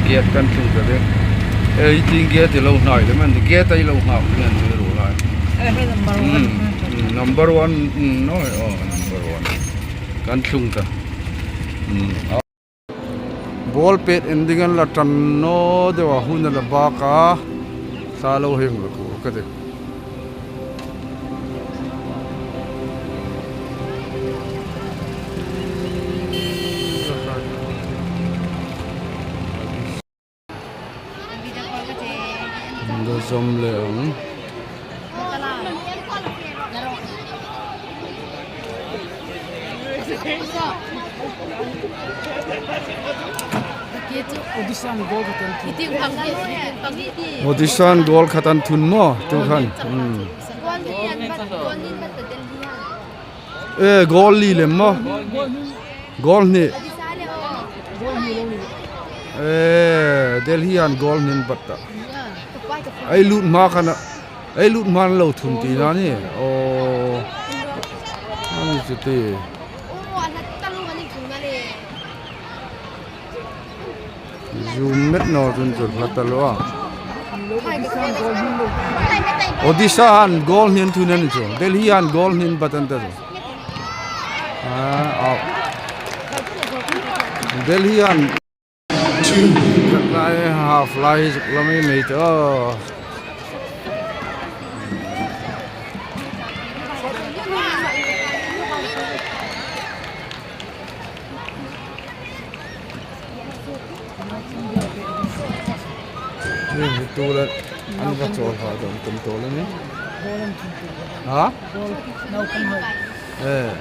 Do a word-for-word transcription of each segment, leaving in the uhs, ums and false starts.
Gate kan tlung ta ding. Eh, i ting gate i lo hnai le man, gate i lo hnai le man, i lo lai. Eh, hi number one. Mm, mm, number one, mm, no, oh, number one. Kan tlung ta. Mm. Ball pet en ding an la ṭan naw deu a, hun a la bak a. Sa lo heng lo ko ka de. Lo zawm le ang. Odisha-n goal khat an thun maw, tu khan. Hmm. E, goal li lem maw? Goal hni. E, Delhi-an goal hni an bat ta. Ei lut hma khan a, ei lut hma an lo thun ti na ni. Aw. Ani chu ti. Zoom met naw chun chu hla ta lo a. Odisha-an goal hni an thun a ni chu. Delhi-an goal hni an bat an ta chu. Ah, out. Delhi-an. Lai half lai hi zuk la mei mei ta. Ni hi tu le an va chawl ha dawm tum tawp le ni. Ha? Eh.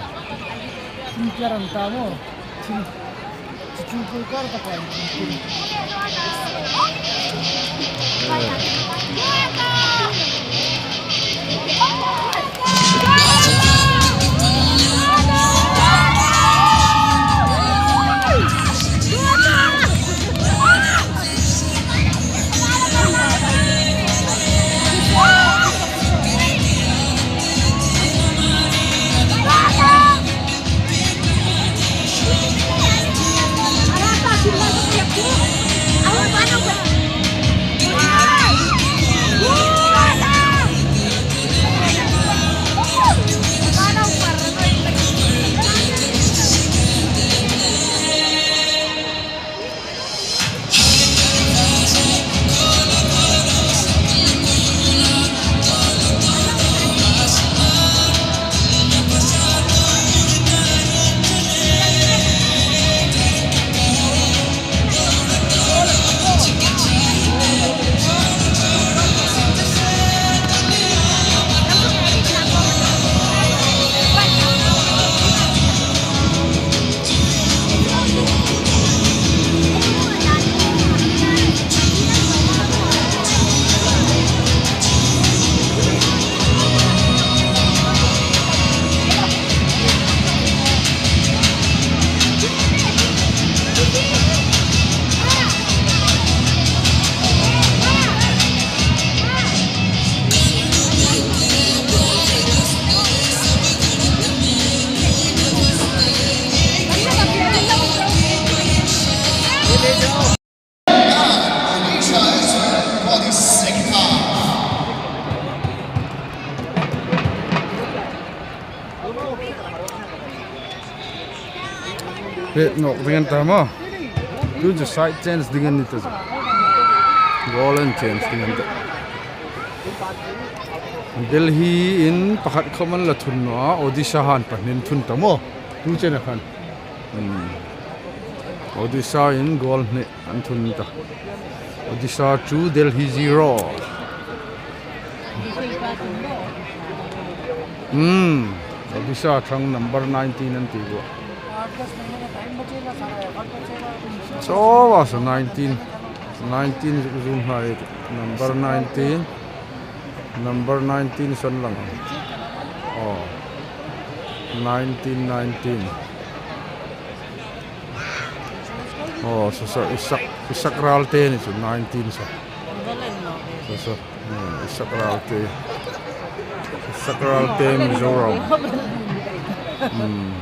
Pet nawk ding an ta maw. Tu chu side change ding an ni ta chu. Goal an change ding an ta. Delhi-in pakhat khawm an la thun naw a, Odisha-han pahni an thun ta maw. Tu chena khan. Hmm. Odisha-in goal hni an thun ta. Odisha two, Delhi zero. Hmm. Odisha ṭhang number nineteen an ti bawk. Chawa sa nineteen. Nineteen zuk zuk hai. Number nineteen. Number nineteen san lang. Oh. Nineteen, nineteen. Oh, so, so, Isak, Isak Ralte ni chu nineteen sa. So, so, hmm, Isak Ralte. Isak Ralte Mizoram. Hmm.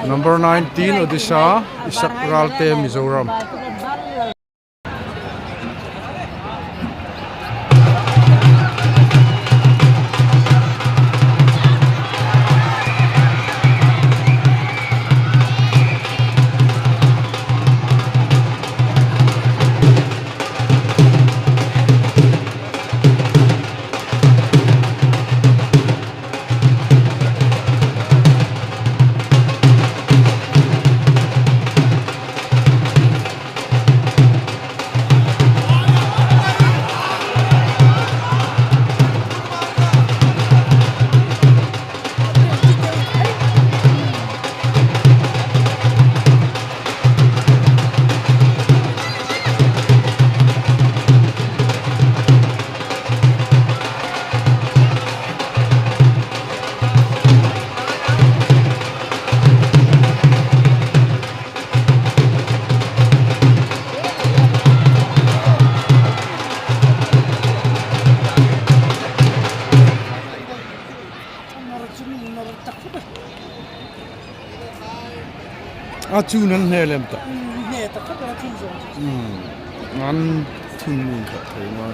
Number nineteen, Odisha, Isak Ralte Mizoram. A chu nan hne lem ta. Hne ta ka ta chu zo. Hmm. Nan thun nun ta thei ma.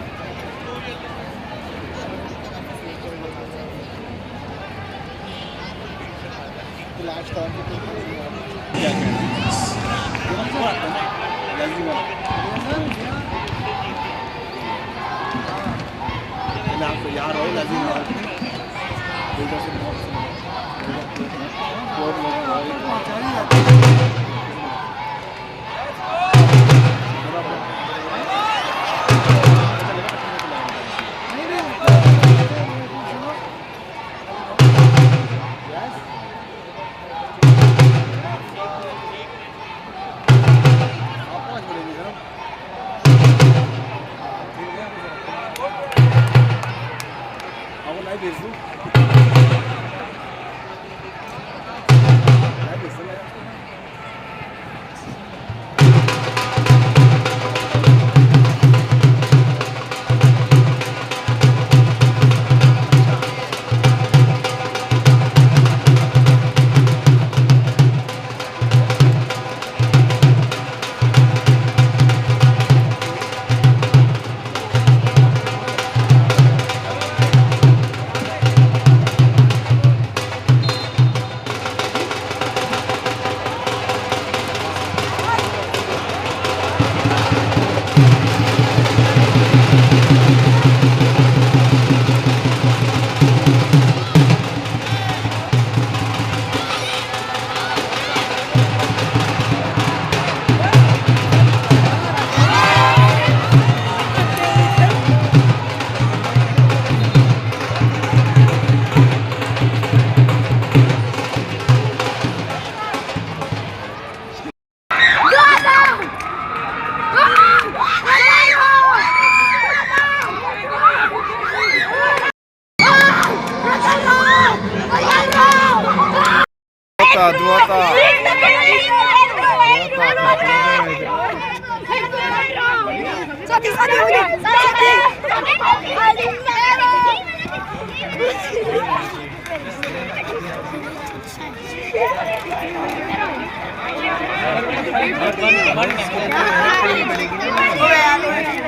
Duata, duata.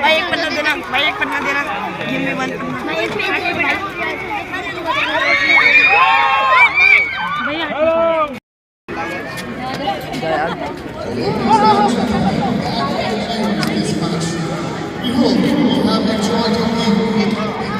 Mic panna dena, mic panna dena. Give me one panna. We hope you have enjoyed your evening.